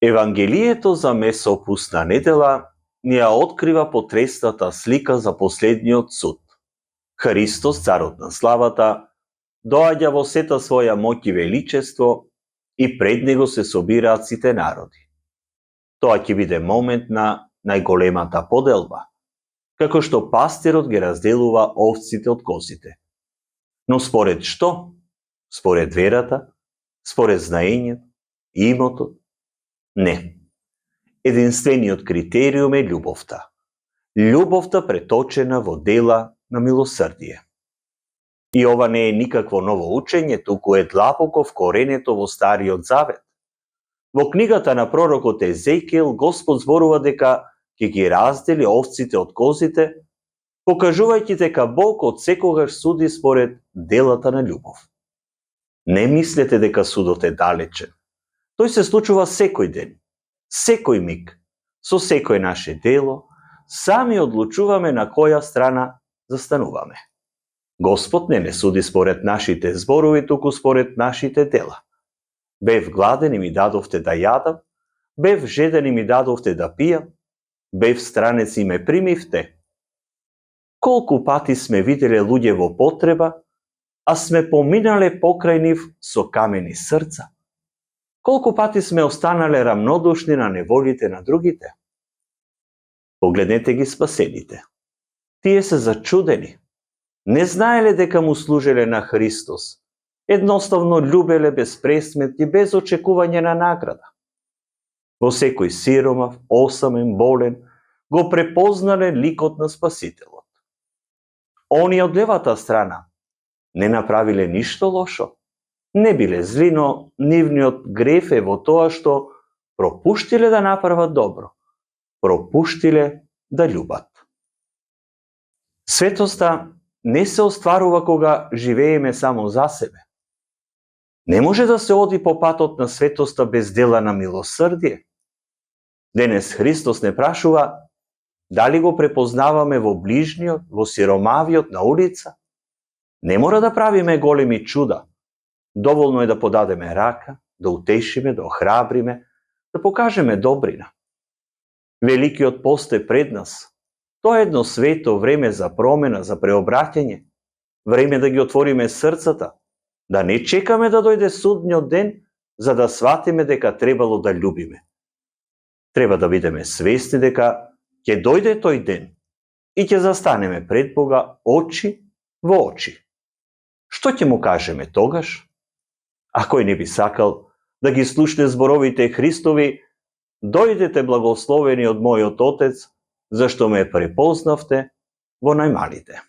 Евангелието за Месопусна недела ни ја открива потресната слика за последниот суд. Христос, царот на славата, доаѓа во сета своја моќ и величество и пред него се собираат сите народи. Тоа ќе биде момент на најголемата поделба, како што пастирот ги разделува овците од козите. Но според што? Според верата? Според знаењето? Имотот? Не. Единствениот критериум е љубовта. Љубовта преточена во дела на милосрдие. И ова не е никакво ново учење, туку е длабоко вкоренето во Стариот Завет. Во книгата на пророкот Езекиел Господ зборува дека ќе ги раздели овците од козите, покажувајќи дека Бог од секогаш суди според делата на љубов. Не мислете дека судот е далечен. Тој се случува секој ден, секој миг, со секој наше дело, сами одлучуваме на која страна застануваме. Господ не суди според нашите зборови, туку според нашите дела. Бев гладен и ми дадовте да јадам, бев жеден и ми дадовте да пијам, бев странец и ме примивте. Колку пати сме виделе луѓе во потреба, а сме поминале покрај нив со камени срца? Колку пати сме останале рамнодушни на неволите на другите? Погледнете ги спасените. Тие се зачудени. Не знаеле дека му служеле на Христос. Едноставно љубеле без пресмет и без очекување на награда. Во секој сиромав, осамен, болен, го препознале ликот на Спасителот. Они од левата страна не направиле ништо лошо. Не биле зли, но нивниот греф е во тоа што пропуштиле да направат добро. Пропуштиле да љубат. Светоста не се остварува кога живееме само за себе. Не може да се оди по патот на светоста без дела на милосрдие. Денес Христос не прашува дали го препознаваме во ближниот, во сиромавиот на улица. Не мора да правиме големи чуда. Доволно е да подадеме рака, да утешиме, да охрабриме, да покажеме добрина. Великиот пост е пред нас. Тоа е едно свето време за промена, за преобраќање. Време да ги отвориме срцата, да не чекаме да дојде судниот ден, за да сватиме дека требало да љубиме. Треба да бидеме свесни дека ќе дојде тој ден и ќе застанеме пред Бога очи во очи. Што ќе му кажеме тогаш? А кој не би сакал да ги слушне зборовите Христови: дојдете благословени од мојот Отец, зашто ме препознавте во најмалите.